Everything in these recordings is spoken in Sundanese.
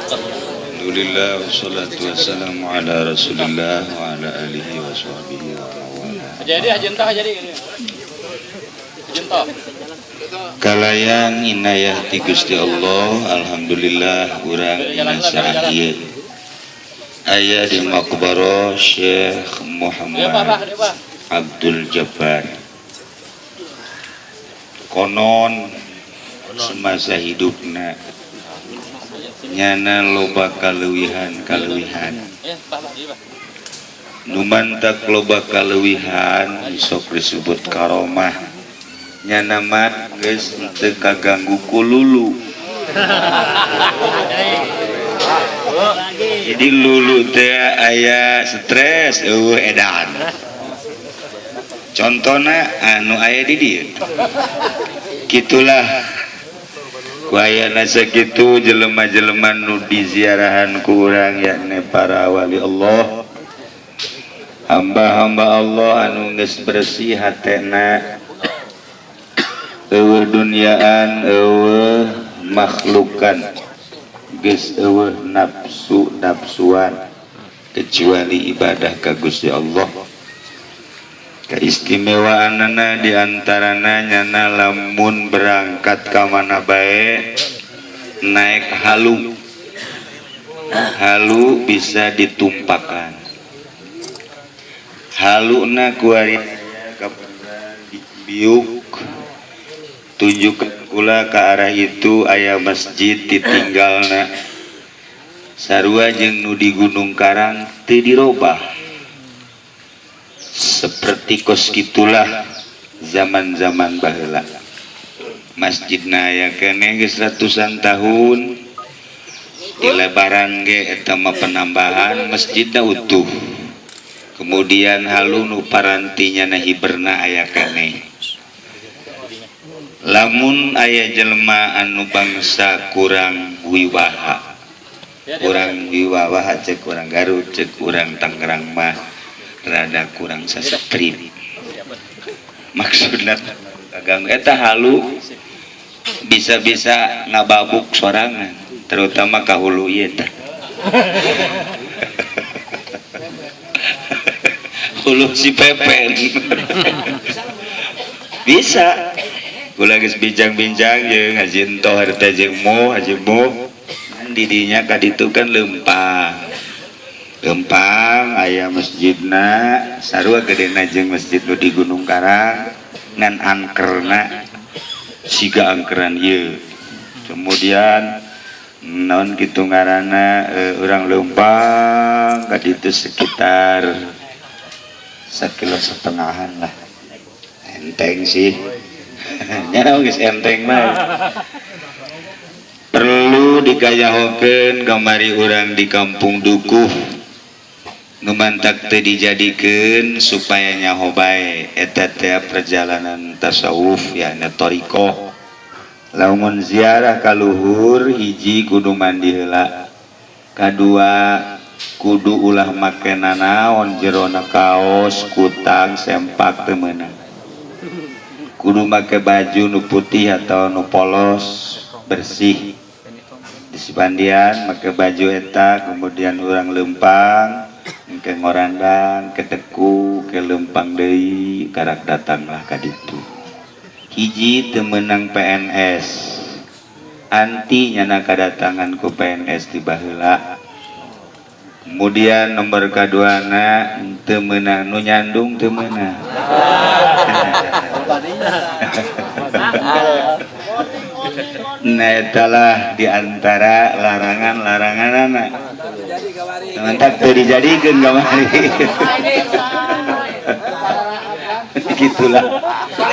Alhamdulillah wassalatu wassalamu ala Rasulillah wa ala alihi wa sahbihi wa mawala. Jadi ajentah jadi ini. Ajentah. Kalayan inayah ti Gusti Allah, alhamdulillah urang dina saat ieu aya di maqbarah Syekh Dia Pak, Muhammad Pak, dia Pak. Abdul Jabbar. Konon semasa hidupna nyana loba kaleuwihan-kaleuwihan. Ya, Pak, Pak, dia Pak. Nu mantak loba kaleuwihan sok disebut karomah. Nyana mah geus teu kaganggu ku lulu. Jadi lulu teh aya stres eueuh edan. Contohna anu aya di dieu. Kitulah ku ayana sakitu jelema-jelema nu diziarahan ku urang, yakni para wali Allah, hamba-hamba Allah anu geus bersih hatena, eueuh duniaan, eueuh makhlukan, geus eueuh nafsu nafsuan kecuali ibadah ka Gusti Allah. Keistimewaanana diantarana nyana lamun berangkat ka mana bae naik halu, halu bisa ditumpakan. Haluna kuari biuk tunjukkan kula ke arah itu aya masjid ditinggalna sarua jeung nu di Gunung Karang teu dirobah. Seperti kos gitulah zaman-zaman baheula. Masjidna aya keneh geus ratusan tahun, di lebaran ge eta mah penambahan, masjidna utuh. Kemudian halu nu parantinya na hiberna aya keneh. Lamun aya jelema anu bangsa kurang wiwaha, kurang wiwawa cek urang Garut, cek urang Tangerang mah rada kurang sasetrip, maksudna kaganggu eta halu bisa-bisa ngababuk sorangan, terutama ka hulu ieu tah, hulu si Pepen bisa. Kula geus bincang-bincang jeung Haji Entoh harita jeung Mo Haji Mo didinya ka ditu kan leumpang leumpang aya masjidna sarua gedena jeung masjid nu di Gunung Karang, ngan angkerna siga angkeran ieu. Kemudian naon kitu ngaranna, urang leumpang ka ditu sekitar sakilo setengahan lah, enteng sih nya geus enteng mah. Perlu dikayahokeun kamari urang di kampung Dukuh nu mantak teu dijadikeun supaya nyaho bae eta teh perjalanan tasawuf ya thariqah. Lamun ziarah ka luhur, hiji kudu mandi heula, kadua kudu ulah make nanaon jerona, kaos kutang sempak teu meunang, kudu make baju nu putih atau nu polos bersih di sipandian, make baju eta. Kemudian urang lempang ke ngorandang ke teku ke lempang deui, karak datanglah ka ditu. Hiji teu meunang PNS, anti nyana kadatangan ku PNS di baheula. Kemudian nomor kaduana teu meunang nu nyandung, teu meunang. Nah etalah diantara larangan-larangan anak mantap teu dijadikeun kamari. Gitulah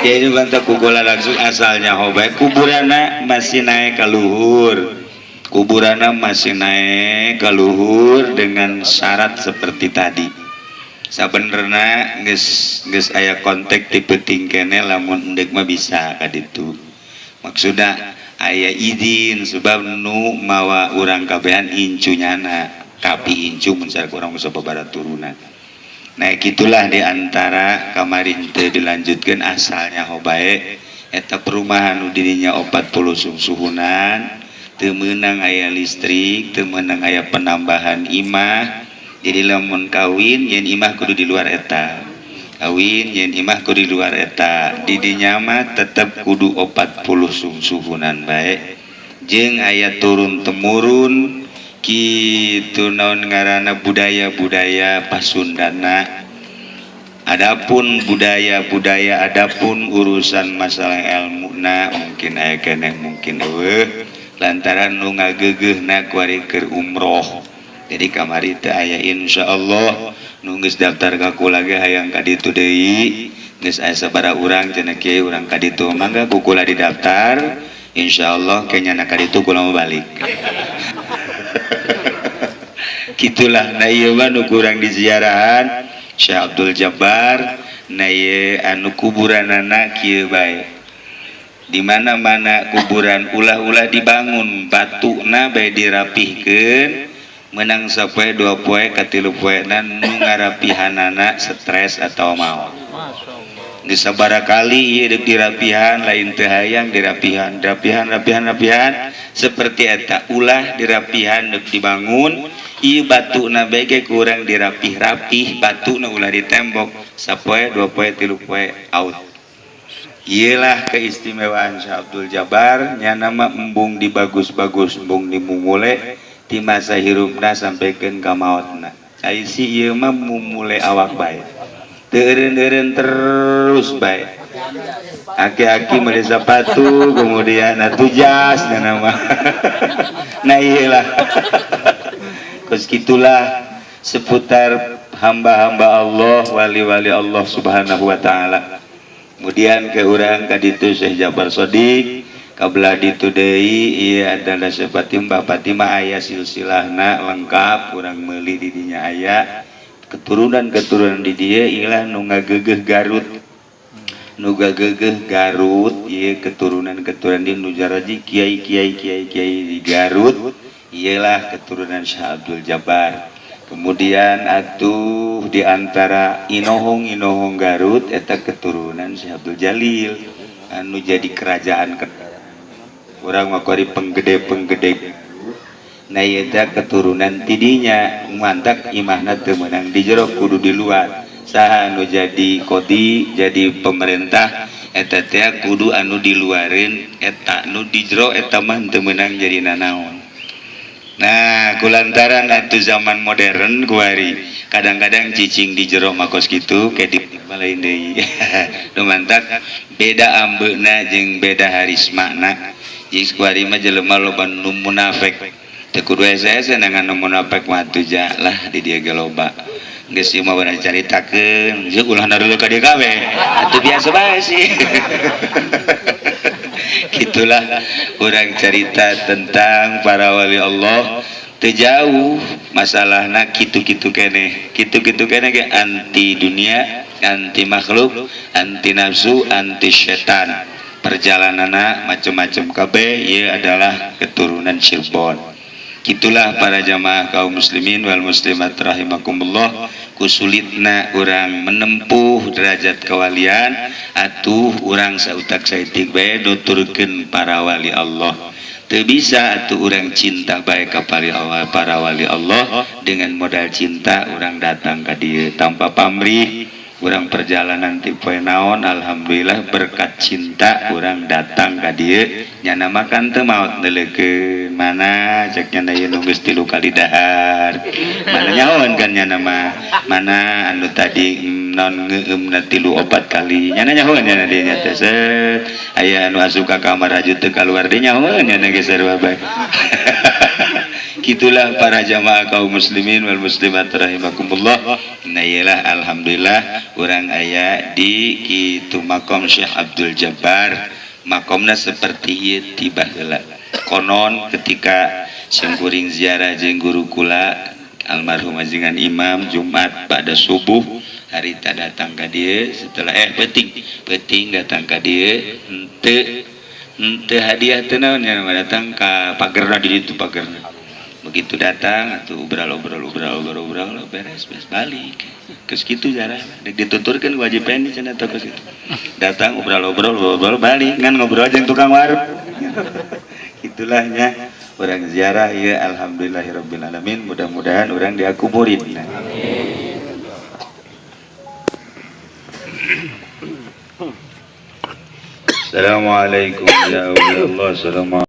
ya, ini mantap kugola langsung asalnya hobae. Kuburanna masih naik ke luhur, kuburanna masih naik ke luhur dengan syarat seperti tadi. Sabenerna geus geus aya kontak ti peuting keneh, lamun endek mah bisa ka ditu, maksudna aya izin sebab nu mawa urang kabehan incu nyana, kapi incu mun saur urang sababaraha turunan. Nah gitulah diantara kamarin teu dilanjutkeun asalnya hobae eta perumahan nu dirinya 40 sungsuhunan. Teu meunang aya listrik, teu meunang aya penambahan imah. Jadi lamun kawin yen imah kudu di luar eta, kawin yen imah kudu di luar eta. Di dinya mah tetep kudu 40 sungsuhunan bae jeung aya turun temurun kitu, naon ngaranna, budaya-budaya Pasundana. Adapun budaya-budaya, adapun urusan masalah ilmu na mungkin aya keneh, mungkin eueuh, lantaran nu ngageugeihna kuari keur umroh, jadi kamari teu aya. Insyaallah nu geus daftar ka kula ge hayang ka ditu deui. Geus aya sabaraha urang cenah, "Kiai, urang ka ditu." Mangga ku kula didaftar, insyaallah kayaknya na ka ditu kula mau balik. Gitulah. Nah, ieu mah nu kurang diziarahan Syekh Abdul Jabbar. Nah, ieu anu kuburanana kieu bae. Di mana-mana kuburan ulah-ulah dibangun, batuna bae dirapihkeun, menang sapoe, dua poe, katilu poe na nu ngarapihanana stres atau maot. Geus sabaraha kali ieu deuk dirapihan, lain teu hayang dirapihan, rapihan, rapihan, rapihan seperti eta. Ulah dirapihan, deuk dibangun ieu batuna bae ge kurang dirapih-rapih, batuna ulah ditembok, sapoe, dua poe, tilu poe out. Iyalah keistimewaan Syekh Abdul Jabbar. Nya nama embung dibagus-bagus, embung dimumule di masa hirupna sampaikan ka maotna. Ai si ieu mah mumule awak bae, teu eureun-eureun terus bae. Aki-aki meuli sepatu kemudian atuh jas nya nama. Nah, iyalah, kos gitulah seputar hamba-hamba Allah, wali-wali Allah Subhanahu wa taala. Kemudian ke urang ka ditu Syekh Jafar Shodiq, kabelah ditu deui ieu adalah Syekh Fatimah. Fatimah aya silsilahna lengkap, urang meuli di dinya, aya keturunan-keturunan di dieu. Ilah nu ngageugeuh Garut, nu gageugeuh Garut ieu keturunan-keturunan di nu jaraji kiai kiai kiai kiai di Garut, ialah keturunan Syekh Abdul Jabbar. Kemudian atuh di antara inohong-inohong Garut eta keturunan Syekh Abdul Jalil anu jadi kerajaan ke urang mah kuari penggede-penggede. Nah, ieu teh keturunan tidinya. Mantak imahna teu meunang di jero, kudu di luar. Saha anu jadi kodi, jadi pemerintah eta teh kudu anu diluarin eta, nu di jero eta mah teu meunang jadi nanaon. Nah, kulantaran atuh zaman modern kuari kadang-kadang cicing di jero mah kos kitu, kayak di lain deui. Nu mantak beda ambeuna jeung beda harismana. Jeung kuari mah jelema loba nu munafik, teu kudu hese-hese dengan nu munafik mah atuh ja lah, di dieu ge loba. Geus ieu mah bener caritakeun jeung ulah naruleuh ka dieu kabeh atuh, biasa bae sih. Gitulah orang cerita tentang para wali Allah. Teu jauh masalahna, kitu-kitu keneh, kitu-kitu keneh ge, anti dunia, anti makhluk, anti nafsu, anti setan. Perjalananna macam-macam kabeh. Ieu adalah keturunan Cirebon. Gitulah para jamaah kaum muslimin wal muslimat rahimakumullah, kusulitna urang menempuh derajat kewalian atuh urang sautak saitik bae nuturkeun para wali Allah. Teu bisa atuh urang cinta bae ka para wali Allah, dengan modal cinta urang datang ka dieu tanpa pamrih. Urang perjalanan ti poe naon, alhamdulillah berkat cinta urang datang ka dieu. Nyana makan teu maot neuleukeun mana cek nyana ieu nu geus tilu kali dahar mana, nyahoan kan nyana mah, mana anu tadi non ngeueumna tilu opat kali, nyana nyahoan. Nyana dieu nya teh set aya anu asup ka kamar haju teu kaluar deui, nyahoan nyana geus sarua bae. Gitulah para jamaah kaum muslimin wal muslimat rahimakumullah. Nah, iyalah, alhamdulillah urang aya di kitu makom Syekh Abdul Jabbar. Makomna seperti ieu ti baheula. Konon ketika simkuring ziarah jeung guru kula almarhum ajengan Imam Jumat pada subuh harita datang ka dieu, setelah peuting peuting datang ka dieu, henteu henteu hadiah teu naon nya, datang ka pagerna di ditu pagerna. Begitu datang atau obral obral obral obral obral, beres beres, balik ke situ. Jarang dek dituturkan wajib pendi cenah teh ke situ datang, obral obrol obrol, balik, ngan ngobrol aja tukang warung. Itulahnya. Urang ziarah ya, alhamdulillahirabbil alamin, mudah-mudahan urang diaku murid. Amin. Assalamualaikum ya Allah. Assalamualaikum.